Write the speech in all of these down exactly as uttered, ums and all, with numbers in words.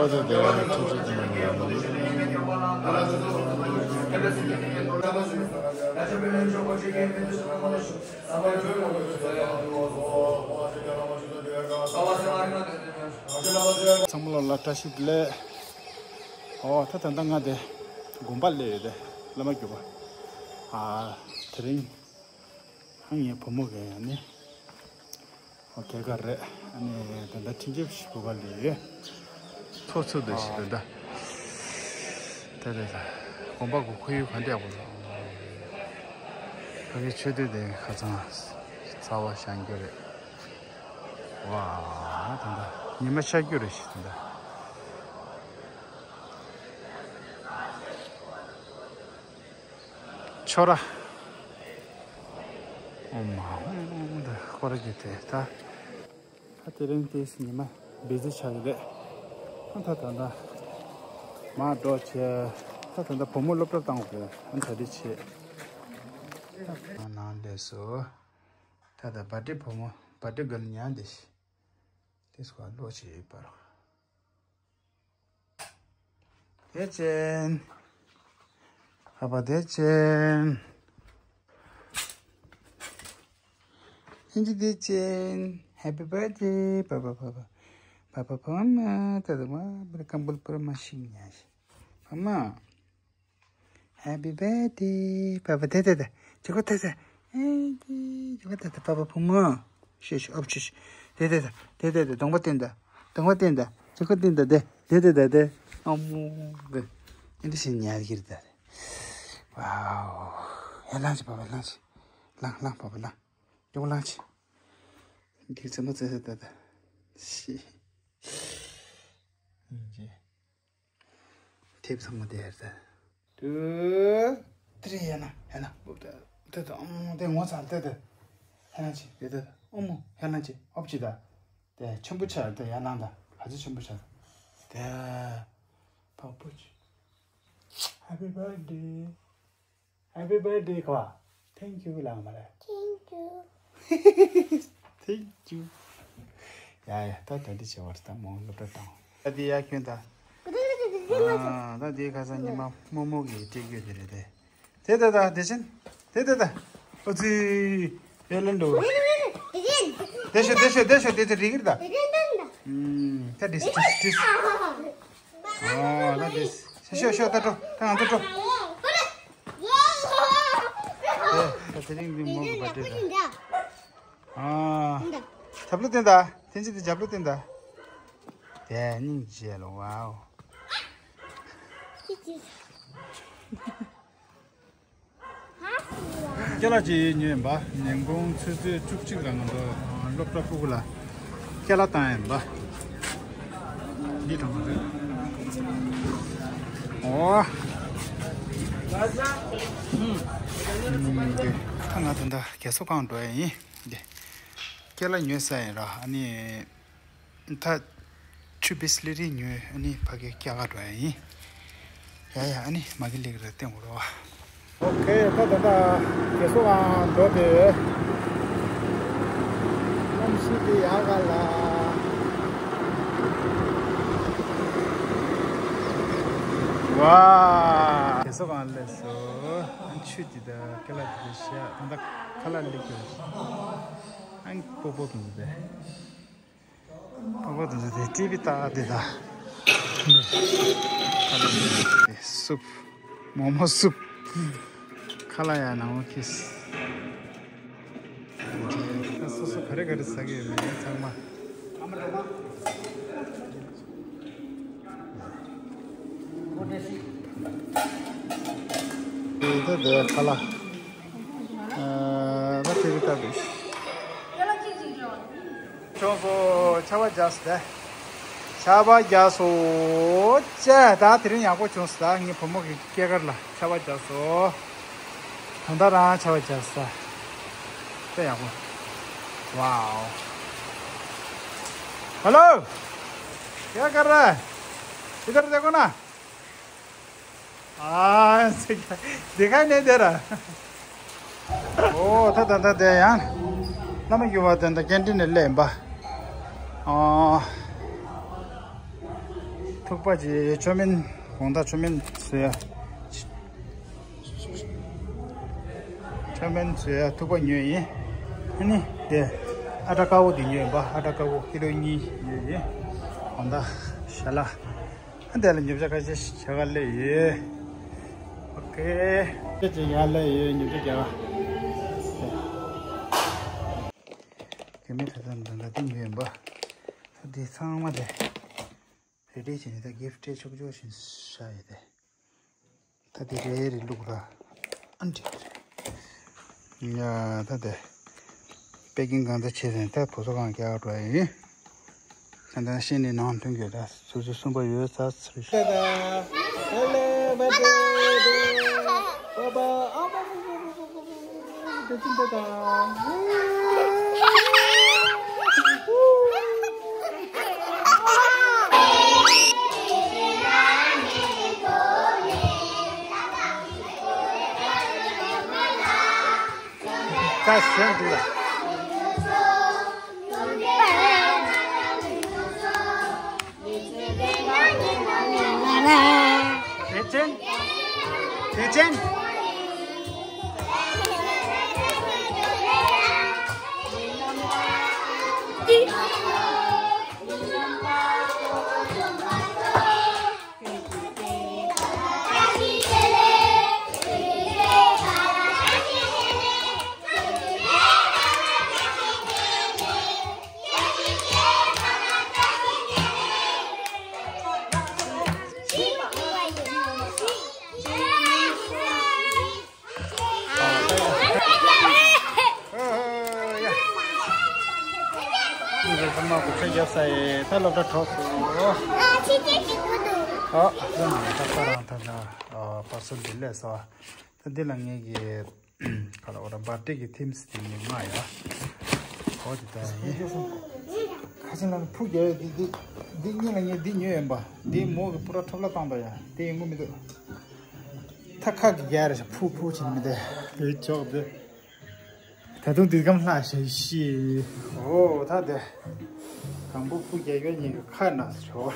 ཚང་མ་ལ་ལ་བཀྲ་ཤིས་བདེ་ལེགས། ཨོ་ད་ད་ལྟ་ང་དེ་དགོན་པ་སླེབས་ཡོད་དེ། བླ་མ་གྱུར་པ། ཨ་དེ་རིང་ཨ་ངའི་བུ་མོ་གི་ཡང་ནི། ཨོ་ཁྱེད་ཀ་རེད། ཨ་ནི་ད་ལྟ་འཕྲིན་ཆབ་ཞིག་བུ་ག་ལས་ཡོད། ཚོ་ཚོ་དེ་ཞིག་ད་ལྟ། ད་ད་ད། དགོན་པ་གི་ཁོར་ཡུག་ག་འདྲ་ཡག་པོ་འདུག་ཕ་གི་ཆོས་སྡེ་དེ་ཁ་ཚང་རྩ་བ་ཤང་རྒྱུ་རེད། ཝ། ད་ད་ཉི་མ་ཤར་རྒྱུ་རེད་ཞིག་ད་ད། ཆོ་ར། ཨོ་མ་ཧོ་ད་སྐོར་ར་གྱི་དེ་ད། ད་དེ་རིང་དེས་ཉི་མ་བེ་ཟི་ཆགས་ཀྱི་རེད། ཨ་ད་ད་ད་མར་འགྲོ་བྱས། ད་ད་ད་བུ་མོ་སློབ་གྲྭ་བཏང་དགོས། ཨ་ད་དེ་བྱས། ནང་སླེབས་སོ། ད་ད་བ་ཏི་བུ་མོ་བ་ཏི་གལ་ཉལ་འདི་ཤི། དེ་སྐོར་ལོ་ཆེ་ཡོད་པར། བདེ་ཆེན། ཨ་ཕ་བདེ་ཆེན། ཨིན་ཇི་བདེ་ཆེན། Happy birthday། པ་པ་པ་པ། པ་པ་ཕ་མ། ད་ད་མ་པར་ཀམ་པལ་པུར་མ་ཤིང་ཉ་ཤི། ཕ་མ། Happy birthday། པ་པ་དེ་དེ་དེ། ཅི་གོ་དེ་དེ། ཨེ་ཅི་གོ་དེ་དེ། པ་པ་བུ་མོ། ཤེ་ཤེ་ཨོབ་ཤེ་ཤེ། དེ་དེ་དེ། དེ་དེ་དེ། གདོང་པ་བསྟན་ད། གདོང་པ་བསྟན་ད། ཅི་གོ་བསྟན་ད་དེ། དེ་དེ་དེ་དེ། ཨ་མོ་དེ། ཨེ་འདི་ཤི་ཉལ་གིར་ད་དེ། ཝའོ། ཡ་ལངས་ཅི་པ་པ་ལངས་ཅི། ལངས་ལངས་པ་པ་ལངས། ཡོང་ལངས་ཅི། འདི་ཚེ་མ་ཚེ་ད་ད། ཤི། ཨིན་ཇི། ཐེབས་ཚང་མ་དེ་ཧེར་ད། ཏུ། ཏི་རི་ཡ་ན་ཡ་ན། ཏེ་ཏེ་ཨོ་དེ་ངོ་ཚ་ཏེ་ཏེ། ཧེ་ན་ཅི་ཏེ་ཏེ་ཨོ་མོ་ཧེ་ན་ཅི་ཨོབ་ཅི་ད། དེ་ཆེན་པོ་ཆ་དེ་ཡ་ན་ད་ཧ་ཅི་ཆེན་པོ་ཆ། དེ། ཕག་པོ་ཅི། Happy birthday། Happy birthday ཁ་བ། Thank you ལ་མ་རེད། Thank you། Thank you། ཡ་ཡ་ད་ད་འདི་བྱེད་བར་ད་མོ་སློབ་གྲྭ་བཏང་། ད་འདི་ཡ་ཁྱོད་ད། ཨ་ད་འདི་ཁ་སང་ཉི་མ་རྨོ་མོ་གིས་སྤྲད་རྒྱུ་དེ་རེད་དེ། དེ་ད་ད་དེ་བཞིན། དེ་ད་ད། ཨོ་ཙི། ཡ་ལན་འགྲོ། དེ་ཤོ་དེ་ཤོ་དེ་ཤོ་དེ་ཚོ་རིག་གིར་ད། ད་འདྲིས་འདྲིས་འདྲིས། ཨོ་ད་འདྲིས། ཤོ་ཤོ་ཤོ་ད་འགྲོ། ད་ང་ཚོ་འགྲོ། ཨེ་ད་དེ་རིང་འདི་མོ་གི་བར་ཌེ་ད། ཨ། ཇབ་ལུ་བསྟན་ད། ཐེན་ཅི་དེ་ཇབ་ལུ་བསྟན་ད། དེ་སྙིང་རྗེ་ལོ་ཝའོ། ཀེ་ལ་ཅི་ཉོས་ཡིན་པ། ཉིན་གུང་ཆུ་ཚོད་བཅུ་གཅིག་ལ་ང་ཚོ་སློབ་གྲྭ་ཕྲུ་གུ་ལ་ཀེ་ལ་བཏང་ཡིན་པ། འདི་དང་རེད། ཨོ། ཨུམ། འདི་ད་ང་ད་ལྟ་རྒས་གསོ་ཁང་འགྲོ་ཡ་ཡིན། འདི་ཀེ་ལ་ཉོས་ས་ཡིན་ར། ཨ་ནི། ད་ཆུ་བིས་ལི་རི་ཉོས། ཨ་ནི་ཕ་གི་སྐྱ་ཀ་འགྲོ་ཡ་ཡིན། ཡ་ཡ། ཨ་ནི་མ་གི་ལིག་ར་བསྟན་འོ་རོ། ཨོ་ཁེ། ད་ད་ད་རྒས་གསོ་ཁང་འགྲོ་དེ། གནམ་གཤིས་དེ་ཡག་ག་ལ། ཝ། རྒས་གསོ་ཁང་སླེབས་སོ། ཨ་ཆུ་དེ་ད་ཀེ་ལ་དེ་ཤ་ད་ད་ཁ་ལག་ལིག་གི་ར། ཨ་པོ་པོ་དུ་དེ། ཨོ་དེ་དེ་ཊི་ཝི་ལྟ་དེ་ད། སུབ། མོག་མོག་སུབ། ཁ་ལག་ཡ་ནང་ལོགས་ཁེས། ད་སོ་སོ་ག་རེ་ག་རེ་ཟ་གི་ཡོད་མེད་ཚང་མ། དེ་དེ་ཁ་ལག་ཨ་ད་ཊི་ཝི་ལྟ་དེ། བྱུང་སོ། ཆར་པ་རྒྱག་སོ་ད། ཆར་པ་རྒྱག་སོ། ཅེ་ད་དེ་རིང་ཡག་པོ་བྱུང་སོ་ད། ངའི་བུ་མོ་གི་སྐྱེས་སྐར་ལ་ཆར་པ་རྒྱག་སོ། ད་ལྟ་རང་ཆར་པ་རྒྱག་སོ་ད། དཔེ་ཡག་པོ། ཝའོ། हेलो। क्या कर रहा है? इधर देखो ना। ཨ། देखा नहीं दे रहा। ཨོ་ད་ད་ད་དེ་ཡང་། བླ་མ་ཡུལ་བ་དེ་འདྲ་ཀན་ཊིན་ནས་སླེབས་པ། ཨོ། ཐུག་པ་ཅིག་མཆོད་མེ། དགོང་དག་མཆོད་མེ་བཟོ་ཡ། མཆོད་མེ་བཟོ་ཡ་ཐུག་པ་ཉོས་ཡིན། ཨ་ནི་དེ་ཨ་ཊ་དཀར་པོ་དེ་ཉོས་ཡིན་པ། ཨ་ཊ་དཀར་པོ་ཀི་ལོ་གཉིས་ཉོས་ཡིན། དགོང་དག་ཞལ་ལག་ཨ་དེ་ལ་ཉོ་ཆ་ཁ་ཤས་ཞལ་ལག་སླེབས་ཡོད། ཨོ་ཁེ། དེ་ཅིག་ཡར་སླེབས་ཡོད། ཉོ་ཆ་རྒྱག་ག་དེ་མི་ད་ད་ད་ད་དེ་ཉོས་ཡིན་པ། ད་དེ་ཚང་མ་དེ་རེ་རེ་བྱས་ནས་ད་གིཕ་ཊི་ཆོག་ཆོག་བཞིན་བཞག་ཡོད་དེ། ད་དེ་རེ་རེ་བླུགས་ར། ཨ་འགྲིག་གི་རེད། ཡ་ད་དེ་པེ་ཀིང་གང་ད་བྱས་ཟིན། ད་བུ་ཚོ་གང་རྒྱག་འགྲོ་ཡ་ཡིན། ད་ད་ཤེས་ནས་ནང་ཐོན་གྱི་ད་སོ་སོ་གསུམ་པ་ཡོད་ས་ཚར་ཤག་ད་ད་ཧེ་ལོ་བྷར་ཐི་ཌེ་པ་པ། ཨ་མ་མ་མ་མ་མ་མ། ཚང་མ་སྒོ་ཁྲལ་བརྒྱབ་ས་ཡིན། ད་སློབ་གྲྭ་གྲོལ་སོང་། ཨ་ཨ་ད་ཁ་རང་ད་ད་པར་སེལ་འདི་སླེབས་སོང་། ད་འདི་ལ་ངེད་ཀྱི་ག་ལ་འོ་ད་བར་ཐི་ཌེ་གི་ཐིམ་སི་དེ་ངས་མངགས་ཡ། འོ་དེ་ད་ཡིན། ཁ་ཆེན་ལ་ཕུ་རྒྱག་ཡ་དེ་དེ་དེ་གཉིས་ལ་ངས་འདི་ཉོས་ཡིན་པ། འདི་མོ་གི་པུ་ར་ཐོབ་ལ་བཏང་པ་ཡ། དེ་ཡིན་གོ་མི་འདུག་ད་ཁ་གི་རྒྱག་རེ་ཞིག་ཕུ་ཕུ་བྱེད་མི་དེ་ཡོད་ཆོག་དེ། ད་དུང་དུས་སྐམ་ལྷག་ཞེ་ཤི། ཨོ་ད་དེ། དང་པོ་ཕུ་རྒྱག་ཡོད་ཉིན་གི་ཁ་ན་ཞོ།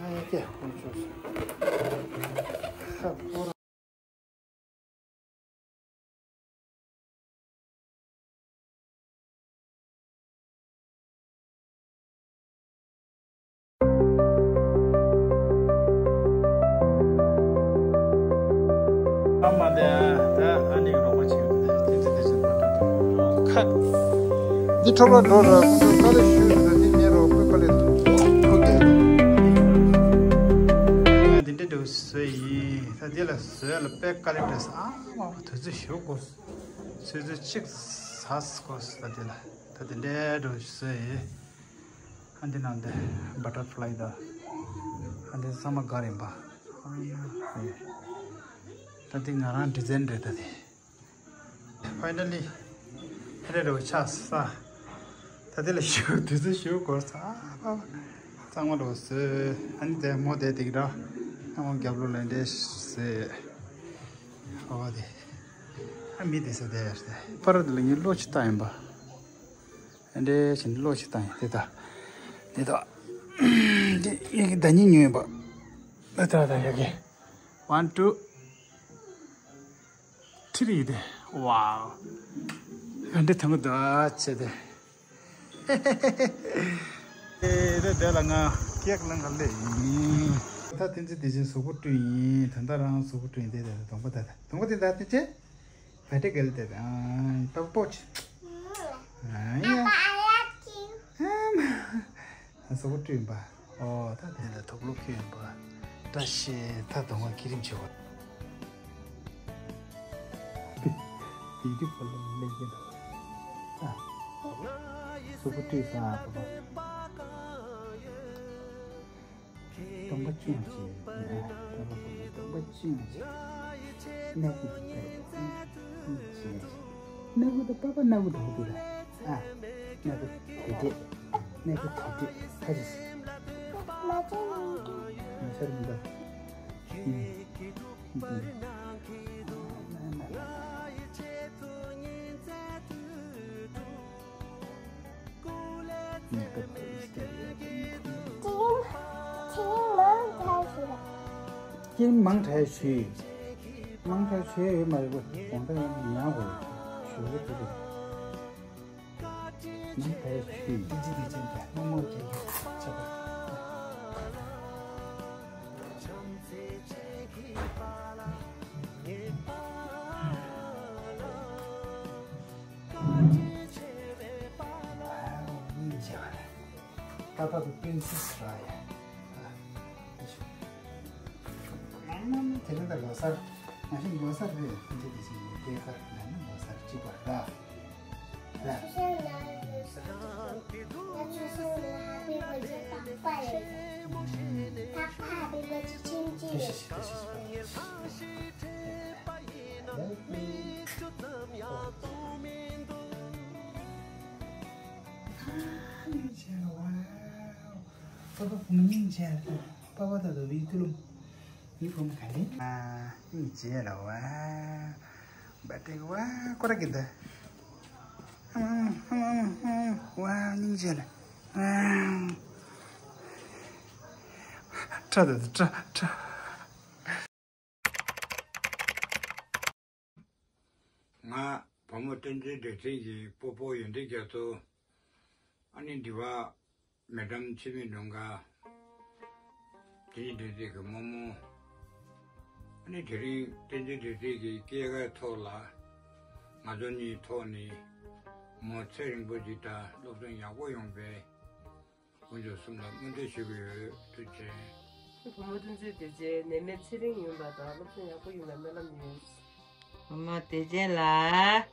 ཨ་ཀྱེ་ཁོང་ཆོས། ཁ་ཕོ། ཨ་མ་དེ་ད་ཨ་ནི་རོགས་པ་བྱེད་ཡོད་དེ་ཙི་ཙི་དེ་ཚོ་ཁ། འདི་ཁྲོ་བ་འགྲོ་ར་ཁོང་ཚོ་དཀའ་ལས་ཞུས་རེད། ད་འདི་ནས་རོགས་པ་དཀའ་ལས་ཐུག་གི། འདི་འདྲ་འདྲ་བོ་བཟོས་ཡིན། ད་འདི་ལ་བཟོས་ལ་དཔེ་དཀའ་ལས་འཕྲད་སོང་། ཨ་མ་དུས་ཚོད་ཞེ་པོ་འགོར་སོང་། ཆུ་ཚོད་གཅིག་ཟ་དགོས་ཟེར། ད་དེ་ལ་ད་དེ་འདྲའི་འགྲོ་ཟེར་ཡིན། ཨ་འདི་ནང་དེ་བ་ཊར་ཕ་ལའི་དང་། ཨ་འདི་ཚང་མ་ག་རེ་ཡིན་པ། ཨ་ཡ། ད་དེ་ང་རང་ཌི་ཛའིན་རེད་ད་དེ། ཕའི་ནལ་ལི། ཨ་རེ་རེ་བ་ཆགས་ས། ད་དེ་ལ་ཞུ་དུས་ཚོད་ཞུ་དགོས་ས། ཨ་པ་པ། ཚང་མ་ལོ་ཟེར། ཨ་ནི་དེ་མོ་དེ་དེ་གི་འདྲ། ཨ་མོ་རྒྱབ་ལོ་ལ་འདྲེ་ཟེར། ཨོ་དེ། ཨ་མི་དེ་ས་དེ་ཡར་དེ། པར་དེ་ལ་ངས་ལོ་ཅི་བཏང་ཡིན་པ། ཨ་འདྲེ་ཕྱིན་ལོ་ཅི་བཏང་ཡིན་དེ་ད། དེ་ད། དེ་ཡ་གི་ད་ཉིན་ཉོས་ཡིན་པ། ཨ་ད་ད་ཡ་གི། One, two, three དེ། ཝའོ། ཨ་འདྲེ་ཐང་གི་ད་ཆེ་དེ། ཨེ་རེད། དེ་ལ་ང་ཀེག་ལ་ང་ལས་ཡིན། ད་དེ་ཚེ་དེ་བཞིན་གཟུགས་པོ་བཀྲུས་ཡིན། ད་ལྟ་རང་གཟུགས་པོ་བཀྲུས་ཡིན། དེ་དེ་གདོང་པ་དེ་དེ་གདོང་པ་དེ་ད་དེ་ཚེ་བ་ཏི་གལ་དེ་དེ་ཨ་པགས་པོ་ཆེ། ཨ་ཡ། ཨ་མ། གཟུགས་པོ་བཀྲུས་ཡིན་པ། ཨོ་ད་དེ་ལ་དུག་ལོག་ཁྱེར་ཡིན་པ། བཀྲ་ཤིས་ད་གདོང་པ་བསྐྱེད་རིམ་བྱེད་པ། དེ་དུས་ཁོ་ལ་མི་ལེན་གྱི་འདུག་ཨ། གཟུགས་པོ་བཀྲུས་སོང་ཨ་པ་པ། གདོང་པ་ཅུང་ཅིག་ཨ། གདོང་པ་གདོང་པ་ཅུང་ཅིག་སྣ་ཁུ་དེ་ལྟར་ཅུང་ཅིག་སྣ་ཁུ་དང་པ་པ་སྣ་ཁུ་དང་པོ་དེ་ལ་ཨ། སྣ་ཁུ་དེ་འདྲས། སྣ་ཁུ་དེ་འདྲས་ཁ་ཅིག་ཟེར། མ་ཤར་མི་འདུག་ཨུམ། ཨུམ། ཁྱེད་རང་མང་དྲགས་ཞུས། མང་དྲགས་ཞུས་ཡོད་མ་རེད་པ། དགོངས་དག་ཡང་ཉག་གོ། ཞུ་གི་འདུག་མང་དྲགས་ཞུས། བསྟན་འཛིན་བདེ་ཆེན་དང་རྨོ་མོ་རྒྱལ་གྱི་ཆབ་པ། ཏག་ཏག་ཏུ་སྟོན་ཚིག་ར་ཡ། ཨ་ནི་དེ་རིང་ད་ལོ་གསར། ང་ཞིག་ལོ་གསར་རེད། ཕན་ཆད་དེ་ཞིག་ཡིན། སྐྱེས་སྐར་ན་ནི་ལོ་གསར་གཅིག་པ་ར། ར། ཆུ་ཤེལ་ན་ཆུ་ཤེལ་ན་ཧ་པི་བར་ཐདེ་ད་པ་རེད། ད་པ་ཧ་པི་བར་ཐདེ་ཁྱིམ་གཅིག་རེད། སྙིང་རྗེ་ལ་བ། པ་པ་བུ་མོ་སྙིང་རྗེ་ལ། པ་པ་ད་དུ་བི་ཏུ་ལུམ། བི་བུ་མོ་ག་ལེ། ཨ། སྙིང་རྗེ་ལ་བ། བ་ཏེ་བ་ཀོ་ར་གི་ད། ཨ། ཨ། ཨ། བ་སྙིང་རྗེ་ལ། ཨ། ཁྲ་ད་ད་ཁྲ་ཁྲ། ང་བུ་མོ་བསྟན་འཛིན་བདེ་ཆེན་གྱི་སྤོ་སྤོ་ཡོན་ཏན་རྒྱ་མཚོ། ཨ་ནི་འདི་བ་མེ་ཌམ་འཆི་མེད་ལུང་དཀར། དེ་ནི་བདེ་ཆེན་གྱི་རྨོ་མོ། ཨ་ནི་དེ་རིང་བསྟན་འཛིན་བདེ་ཆེན་གྱི་སྐྱེས་སྐར་ཐོག་ལ། ང་ཚོ་གཉིས་ཐོག་ནས་མོ་ཚེ་རིང་པོ་ཞིག་དང་སློབ་སྦྱོང་ཡག་པོ་ཡོང་བའི། དཀོན་མཆོག་གསུམ་ལ་སྨོན་འདུན་ཞུ་གི་ཡོད། ཐུགས་རྗེ་ཆེ། བུ་མོ་བསྟན་འཛིན་བདེ་ཆེན་ནད་མེད་ཚེ་རིང་ཡོང་བ་དང་སློབ་སྦྱོང་ཡག་པོ་ཡོང་བའི་སྨོན་ལམ་ཡོད། བུ་མོ་བདེ་ཆེན་ལགས།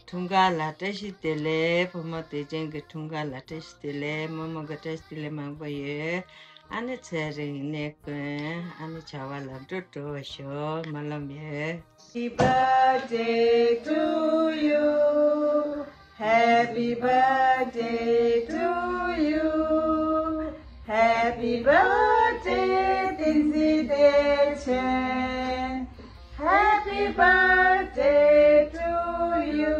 འཁྲུངས་སྐར་ལ་བཀྲ་ཤིས་བདེ་ལེགས། བུ་མོ་བདེ་ཆེན་གྱི་འཁྲུངས་སྐར་ལ་བཀྲ་ཤིས་བདེ་ལེགས། རྨོ་མོ་གི་བཀྲ་ཤིས་བདེ་ལེགས་མང་པོ་ཡོད། ཨ་ནི་ཚེ་རིང་ནད་དཀོན། ཨ་ནི་བྱ་བ་ལམ་འགྲོ་འགྲོ་བ་ཤོག་སྨོན་ལམ་ཡོད། Happy birthday to you. Happy birthday to you. Happy birthday, བསྟན་འཛིན་བདེ་ཆེན། Happy birthday to you.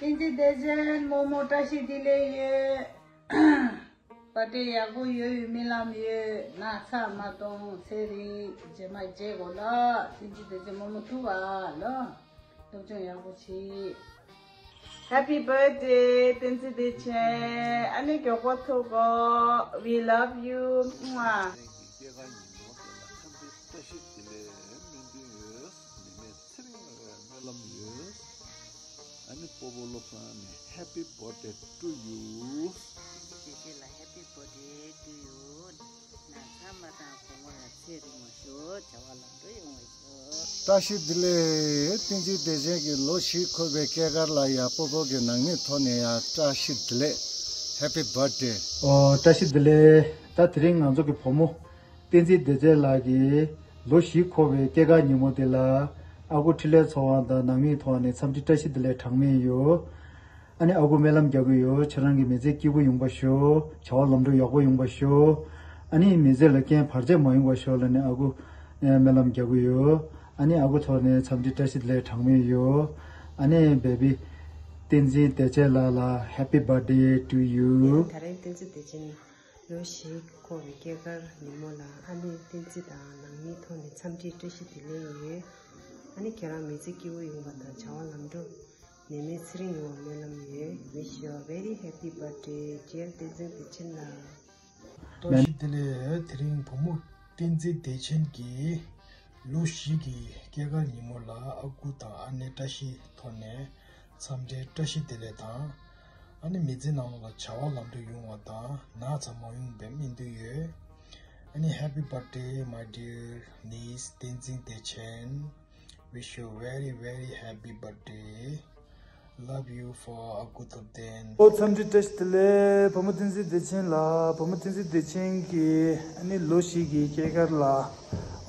བསྟན་འཛིན་བདེ་ཆེན། རྨོ་མོ་བཀྲ་ཤིས་བདེ་ལེགས་ཡོད། བར་ཐདེ་ཡག་པོ་ཡོད་པའི་སྨོན་ལམ་ཡོད། ན་ཚ་མ་གཏོང་། ཚེ་རིང་། རྗེས་མ་མཇལ་དགོས་ལ། བསྟན་འཛིན་བདེ་ཆེན། རྨོ་མོ་ཐུག་ག་ལ། སློབ་སྦྱོང་ཡག་པོ་བྱེད། Happy birthday བསྟན་འཛིན་བདེ་ཆེན། ཨ་ནི་མགྱོགས་པོ་ཐུག་གོ We love you. ཨ། སྐྱེས་སྐར་ཉིན་མོ་དེ་ལ་འཚམས་འདྲི་བཀྲ་ཤིས་བདེ་ལེགས་སྨོན་འདུན་ཡོད། ནད་མེད་ཚེ་རིང་ཡོང་བའི་སྨོན་ལམ་ཡོད། ཨ་ནི་སྤོ་བོ་བློ་བཟང་ནས་Happy birthday to you. བསྟན་འཛིན་བདེ་ཆེན་ལ་Happy birthday to you. ན་ཚ་མ་གཏོང་། བུ་མོ་ལ་ཚེ་རིང་བ་ཤོག་བྱ་བ་ལམ་འགྲོ་ཡོང་བ་ཤོག་བཀྲ་ཤིས་བདེ་ལེགས། བསྟན་འཛིན་བདེ་ཆེན་གྱི་ལོ་བཞི་འཁོར་བའི་སྐྱེས་སྐར་ལ་ཡ། སྤོ་བོ་གི་ནང་མི་ཐོག་ནས་ཡ་བཀྲ་ཤིས་བདེ་ལེགས། Happy birthday. ཨོ། བཀྲ་ཤིས་བདེ་ལེགས། ད་དེ་རིང་ང་ཚོ་གི་བུ་མོ་བསྟན་འཛིན་བདེ་ཆེན་ལགས་ཀྱི་ལོ་བཞི་འཁོར་བའི་སྐྱེས་སྐར་ཉིན་མོ་དེ་ལ། ཨ་ཁུ་འཕྲིན་ལས་ཚོགས་དབང་དང་ནང་མིའི་ཐོག་ནས་འཚམས་འདྲི་བཀྲ་ཤིས་བདེ་ལེགས་གྲངས་མེད་ཡོད། ཨ་ནི་ཨ་ཁུ་སྨོན་ལམ་རྒྱག་གི་ཡོད། ཁྱེད་རང་གི་མི་ཚེ་སྐྱིད་པོ་ཡོང་བ་ཤོག་བྱ་བ་ལམ་འགྲོ་ཡག་པོ་ཡོང་བ་ཤོག་ཨ་ནི་མི་ཚེ་ལ་རྐྱེན་བར་ཆད་མ་ཡོང་བ་ཤོག་ལབ་ནས་ཨ་ཁུ་སྨོན་ལམ་རྒྱག་གི་ཡོད། ཨ་ནི་ཨ་ཁུ་ཐོག་ནས་འཚམས་འདྲི་བཀྲ་ཤིས་བདེ་ལེགས་གྲངས་མེད་ཡོད། ཨ་ནི་བེ་བི་བསྟན་འཛིན་བདེ་ཆེན་ལགས་ལ་Happy birthday to you. ད་རིང་བསྟན་འཛིན་བདེ་ཆེན་ལོ་བཞི་འཁོར་བའི་སྐྱེས་སྐར་ཉིན་མོ་ལ། ཨ་ནི་བསྟན་འཛིན་དང་ནང་མིའི་ཐོག་ནས་འཚམས་འདྲི་བཀྲ་ཤིས་བདེ་ལེགས་ཡོད། ཨ་ནི་ཁྱེད་རང་མི་ཚེ་སྐྱིད་པོ་ཡོང་བ་དང་བྱ་བ་ལམ་འགྲོ། ནད་མེད་ཚེ་རིང་ཡོང་བའི་སྨོན་ལམ་ཡོད། Wish you a very happy birthday dear བསྟན་འཛིན་བདེ་ཆེན་ལགས། བཀྲ་ཤིས་བདེ་ལེགས། དེ་རིང་བུ་མོ་བསྟན་འཛིན་བདེ་ཆེན་གྱི་ལོ་བཞི་གི་སྐྱེས་སྐར་ཉིན་མོ་ལ་ཨ་ཁུ་དང་ཨ་ནེ་བཀྲ་ཤིས་ཐོག་ནས་འཚམས་འདྲི་བཀྲ་ཤིས་བདེ་ལེགས་དང་། ཨ་ནི་མི་ཚེ་ནང་ལ་བྱ་བ་ལམ་འགྲོ་ཡོང་བ་དང་ན་ཚ་མ་ཡོང་བའི་སྨོན་འདུན་ཡོད། ཨ་ནི་Happy birthday my dear niece བསྟན་འཛིན་བདེ་ཆེན། Wish you very very happy birthday. Love you for a good ten. ཨོ་འཚམས་འདྲི་བཀྲ་ཤིས་བདེ་ལེགས། བུ་མོ་བསྟན་འཛིན་བདེ་ཆེན་ལགས། བུ་མོ་བསྟན་འཛིན་བདེ་ཆེན་གྱི་ཨ་ནི་ལོ་བཞི་གི་སྐྱེས་སྐར་ལ་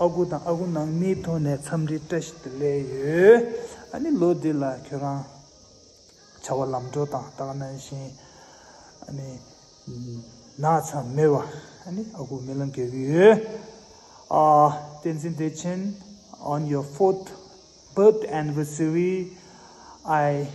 ཨ་ཁུ་དང་ཨ་ཁུ་ནང་མིའི་ཐོག་ནས་འཚམས་འདྲི་བཀྲ་ཤིས་བདེ་ལེགས་ཡོད། ཨ་ནི་ལོ་འདི་ལ་ཁྱོད་རང་བྱ་བ་ལམ་འགྲོ་དང་ད་ག་ནང་བཞིན་ཨ་ནི་ན་ཚ་མེད་པ་ཨ་ནི་ཨ་ཁུ་སྨོན་ལམ་རྒྱག་གི་ཡོད། ཨ། བསྟན་འཛིན་བདེ་ཆེན། On your fourth birth anniversary, I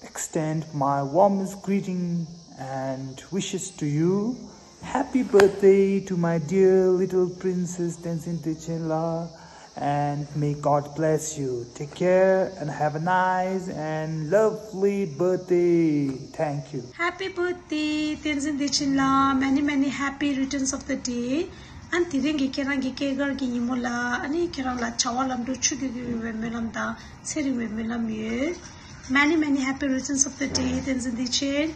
extend my warmest greeting and wishes to you. Happy birthday to my dear little princess Tenzin Techinla, and may God bless you. Take care and have a nice and lovely birthday. Thank you. Happy birthday, Tenzin Techinla. Many, many happy returns of the day. ཨ་ནི་དེ་རིང་གི་ཁྱེད་རང་གི་སྐྱེས་སྐར་གྱི་ཉིན་མོ་ལ་ཨ་ནི་ཁྱེད་རང་ལ་བྱ་བ་ལམ་འགྲོ་ཆུ་རྒྱུས་ཀྱི་ཡོང་བའི་སྨོན་ལམ་དང་ཚེ་རིང་བའི་སྨོན་ལམ་ཡོད། Many, many happy returns of the day, Tenzin Techin.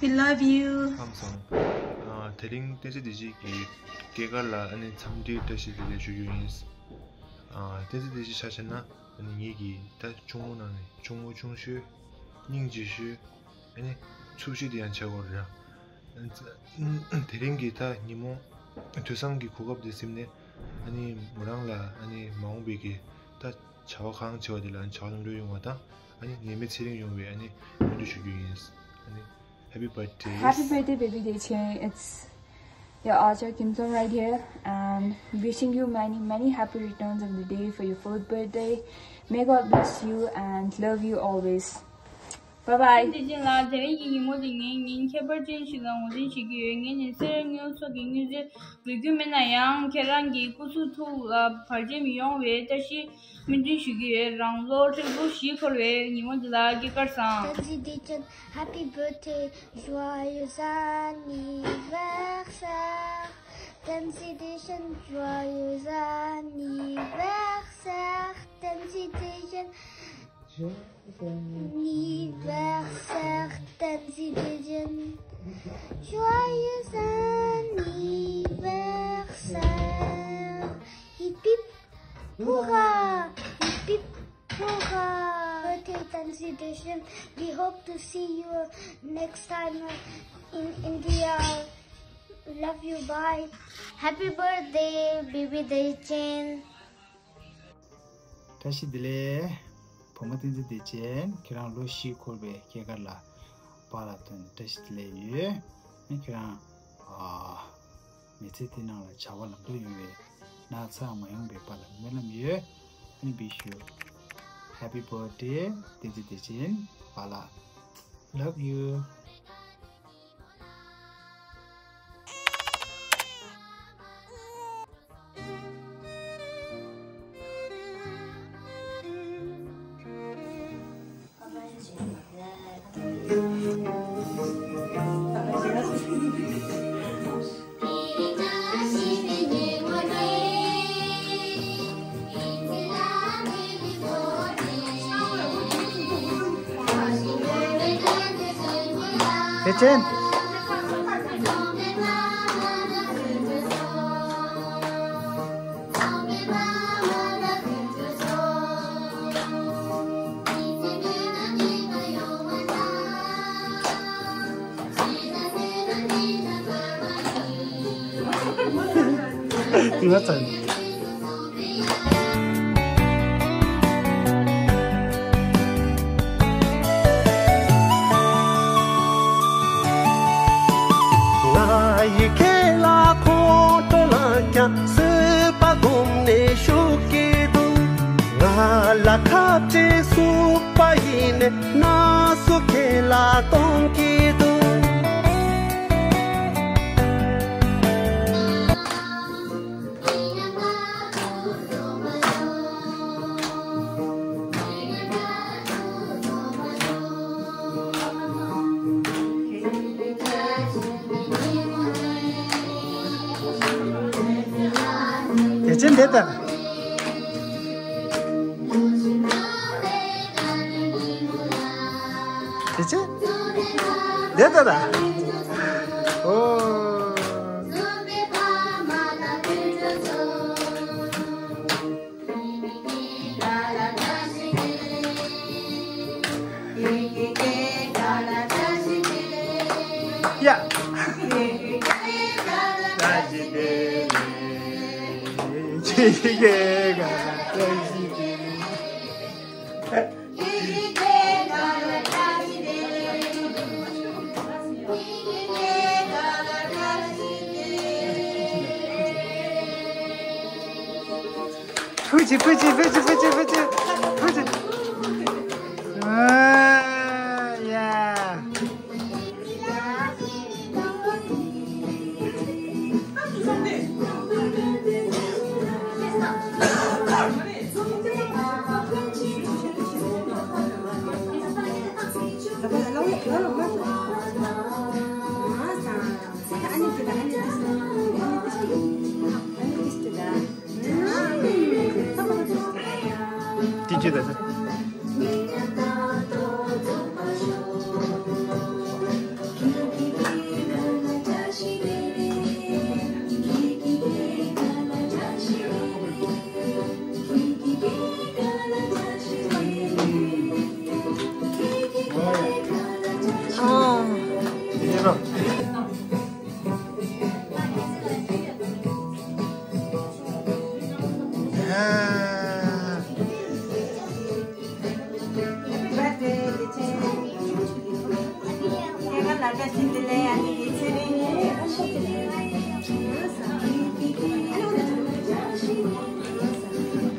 We love you. ཁམས་བཟང་། ཨ། དེ་རིང་བསྟན་འཛིན་བདེ་ཆེན་གྱི་སྐྱེས་སྐར་ལ་ཨ་ནི་འཚམས་འདྲིའི་བཀྲ་ཤིས་བདེ་ལེགས་ཞུ་རྒྱུ་ཡིན། ཨ། བསྟན་འཛིན་བདེ་ཆེན་ཆ་བཞག་ན་ཨ་ནི་ངེད་ཀྱི་ད་ཆུང་མོ་ནང་ནས་ཆུང་མོ་ཆུང་ཤོས། སྙིང་རྗེ་ཤོས། ཨ་ནི་འཚུབ་ཤོས་དེ་ཡང་བྱ་དགོས་རེད་ཡ། དེ་རིང་གི་ད་ཉིན་མོ་དུས་བཟང་གི་གོ་སྐབས་དེ་ཟིན་ནས་ཨ་ནི་མོ་རང་ལ་ཨ་ནི་མ་འོངས་པའི་གི་ད་བྱ་བ་གང་བྱེད་པ་དེ་ལ་བྱ་བ་ལམ་འགྲོ་ཡོང་བ་དང་ཨ་ནི་ནད་མེད་ཚེ་རིང་ཡོང་བའི་ཨ་ནི་སྨོན་འདུན་ཞུ་རྒྱུ་ཡིན། ཨ་ནི། Happy birthday. Happy birthday, baby Dechen. It's your Aja Kim Song right here, and wishing you many, many happy returns of the day for your fourth birthday. May God bless you and love you always. Bye bye. བསྟན་འཛིན་བདེ་ཆེན་ལགས། དེ་རིང་གི་ཉིན་མོ་འདི་ངས་ཉིན་ཁྱད་པར་ཅན་ཞིག་ལ་ངོས་འཛིན་བྱེད་ཀྱི་ཡོད། ངས་ཉིན་སེར་སྔོན་སོགས་ཀྱི་སྔོན་རྩིས་འབུལ་རྒྱུ་མེད་ན་ཡང་ཁྱེད་རང་གི་སྐུ་གཟུགས་ཐུགས་ལ་བར་ཆད་མི་ཡོང་བའི་བཀྲ་ཤིས་སྨོན་འདུན་ཞུ་གི་ཡོད། རང་ལོ་ཧྲིལ་པོ་བཞི་འཁོར་བའི་ཉིན་མོ་འདི་ལ་སྐྱེས་སྐར་བཟང་། བསྟན་འཛིན་བདེ་ཆེན། Happy birthday, joyeux anniversaire. བསྟན་འཛིན་བདེ་ཆེན། Joyeux anniversaire, བསྟན་འཛིན་བདེ་ཆེན། Anniversaire, བསྟན་འཛིན་བདེ་ཆེན། Joyeux anniversaire. Hip hip hurrah! Hip hip hurrah! Birthday, བསྟན་འཛིན་བདེ་ཆེན. We hope to see you next time in India. Love you, bye. Happy birthday, baby བདེ་ཆེན། བཀྲ་ཤིས་བདེ་ལེགས། བུ་མོ་བསྟན་འཛིན་བདེ་ཆེན། ཁྱེད་རང་ལོ་བཞི་འཁོར་བའི་སྐྱེས་སྐར་ལ་པཱ་ལགས་ཐོག་ནས་བཀྲ་ཤིས་བདེ་ལེགས་ཡོད། ཁྱེད་རང་ཨ་མི་ཚེ་འདི་ནང་ལ་བྱ་བ་ལམ་འགྲོ་ཡོང་བའི་ན་ཚ་མ་ཡོང་བའི་པཱ་ལགས་སྨོན་ལམ་ཡོད། ཨ་ནི་བི་ཤུ། Happy birthday བསྟན་འཛིན་བདེ་ཆེན་པཱ་ལགས། Love you. བདེ་ཆེན། ང་ཚ། ང་ཡི་ཁེ་ལ་ཁོང་ཁྲོ་ལངས་ཀྱང་བཟོད་པ་སྒོམ་ནས་ཤུགས་ཀྱིས་འདུག་ང་ལ་ཁ་བྲལ་སུ་པ་ཡིན་ནས་ན་སུ་ཁེ་ལ་གཏོང་གི་འདུག་བདེ་ཆེན་འདི་ལྟར། དེ་ཚེ། དེ་ལྟ་ད། ཨོ། ཡ། ཕུ་ཅི་ཕུ་ཅི་ཕུ་ཅི་ཕུ་ཅི་ཕུ་ཅི་ཕུ་ཅི། ཨ། ཅི་ད་ཟེར།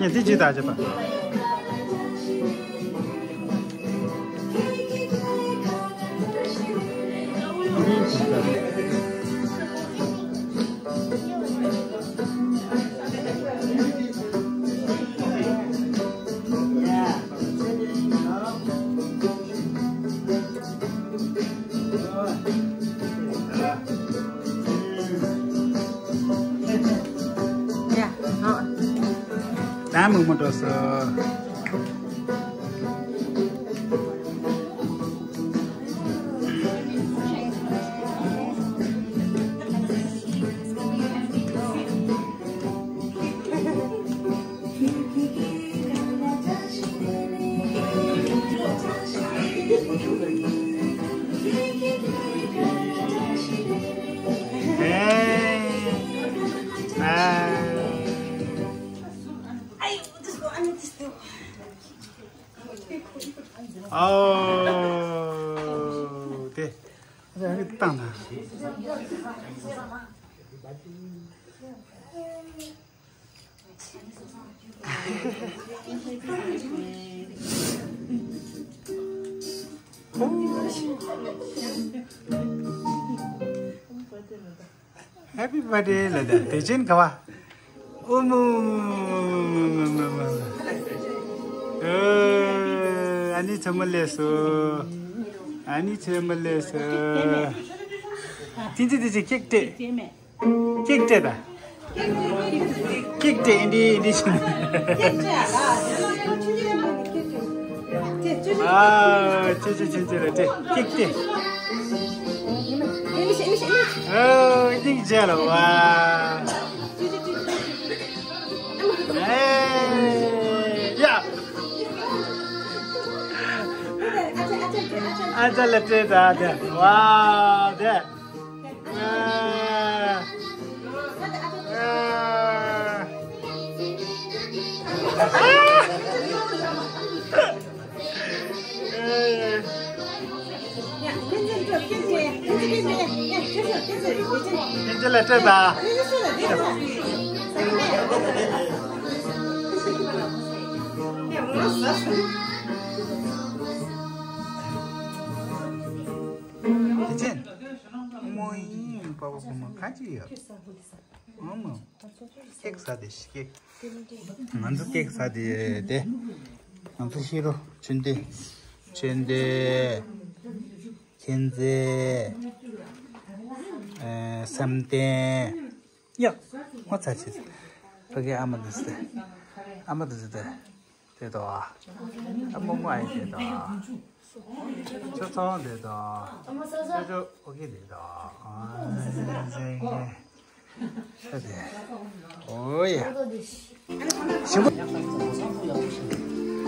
ངས་དེ་ཅི་ལྟར་བྱེད་པ། ད་མོག་མོག་འགྲོ་སོང་། ཨོ། དེ། ཨ་ཙི། ཨ་ནི་བཏང་ན། Happy birthday ལ་ད་དེ་ཅན་ག་བ། ཨོ་མོ། ཨ་ནི་ཚེ་མ་ལེགས་སོ། ཨ་ནི་ཚེ་མ་ལེགས་སོ། དེ་ཅི་དེ་ཅི་ཀེག་སྤྲད། ཀེག་སྤྲད་ད། ཀེག་སྤྲད་ཨིན་དྲི་ཨིན་དྲི་ཆུ། ཨ་ཅི་ཅི་ཅི་ཅི་ལ་སྤྲད་ཀེག་སྤྲད། ཨོ་ཡིག་བྱས་ལ་བ། ཨེ་ཡ། ཨ་ཅག་ལ་སྤྲད་ད་དེ་བ་དེ། ཁྱེད་ཚོ་ལ་སྤྲད་པ། དེ་ཅན། མོ་ཡིན་པ་པ་ཁོ་མོ་ཁ་ཅིག་ཡོད། ཨོ་མོ། ཀེག་ཟ་དེ་ཤི་ཀེག་ང་ཚོ་ཀེག་ཟ་དེ་དེ། ང་ཚོ་ཤི་རོ་ཆུན་ཏེ། ཆུན་ཏེ། མཁྱེན་བརྩེ། ཨེ་བསམ་གཏན། ཡ། ངོ་ཚ་ཆེ། ཕ་གི་ཨ་མ་དུ་ཟེ། ཨ་མ་དུ་ཟེ་དེ། དེ་དོ། ཨ་མོ་མོ་ཨའི་དེ་དོ། ཆོ་ཚང་དེ་དོ། ཆོ་ཆོ་ཨོ་ཁེ་དེ་དོ། ཨ་ཟེ་ཟེ། ཨོ་ཡ། ཞིམ་པོ།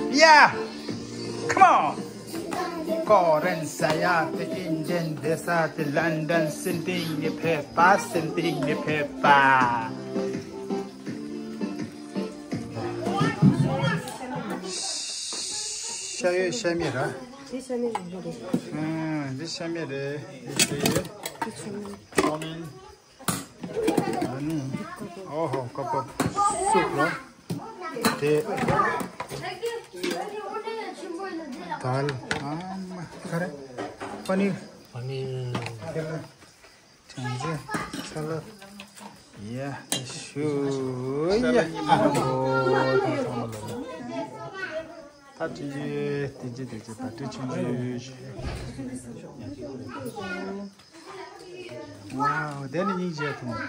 ཡ། Come on. ཀོ་རན་ས་ཡ་དེ་ཨིན་ཇན་དེ་ས་དེ་ལན་ཌན་སིན་ཏིང་ནི་ཕེ་པ་སིན་ཏིང་ནི་ཕེ་པ། ཤ་ཡོད་ཤ་མེད་ར། འདི་ཤ་མེད་རེད། ཨང་འདི་ཤ་མེད་རེད། འདི་ཤ་མེད། ཨ་ནི། ཨོ་ཧོ་ཀོ་ཀོ་སུབ་ར། དེ། དཱལ། ཨ་མ་ག་རེ། པ་ནིར། པ་ནིར། དེ་ལ། ཁྲེང་ཙེ། ས་ལད། ཡ། ཤུ། ཡ། ཨ་ཧོ། ད་ཐུགས་རྗེ་ཆེ། ཐུགས་རྗེ་ཆེ། ཐུགས་རྗེ་ཆེ། བཀྲ་ཤིས་བདེ་ལེགས། ཝའོ། དེ་ནི་སྙིང་རྗེ་ཐུང་།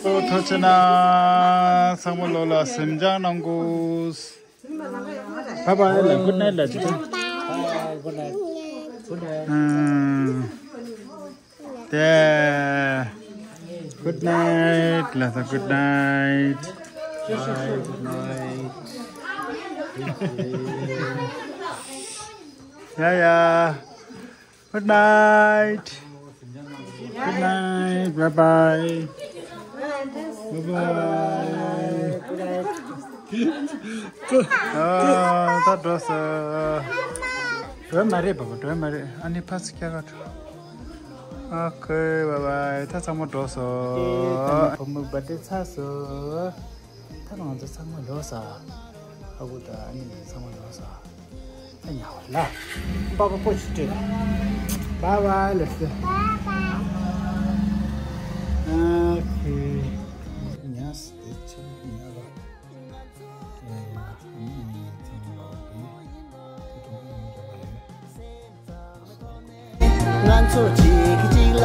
ཨོ་ཐུགས་རྗེ་གནང་། ཚང་མ་ལོ་ལ་གཟིམ་འཇག་གནང་དགོས། Bye bye ལ། Good night ལ་ཅིག Bye, good night. Good night. ཨམ། དེ། Good night ལ་ད། Good night. Bye, good night. ཡ་ཡ། Good night. Good night. Bye bye. Bye bye. ཨ། ད་འགྲོ་སོང་། འགྲོ་མ་རེད་པ། འགྲོ་མ་རེད། ཨ་ནི་ཕར་ཚུར་ཁྱེར་ག་འགྲོ། Okay, bye bye. ད་ཚང་མ་འགྲོ་སོང་། ཨ་ནི་བུ་མོའི་བར་ཐི་ཌེ་ཚར་སོང་། ད་ང་ཚོ་ཚང་མ་འགྲོ་སོང་། ཨ་ཁུ་དང་ཨ་ནེ་ཚང་མ་འགྲོ་སོང་། ད་ཉལ་བ་ལ། པ་པ་པོ་ཞིག་སྤྲད། Bye bye ལབ་སོང་། Okay. ཉལ་སོང་། དེ་ཕྱིར་ཉལ་བ། ཡ་ཡ། ཨ་ནི་ཚང་མ་འགྲོ་གི། ང་ཚོ་གཅིག་གིས་གཅིག་ལ།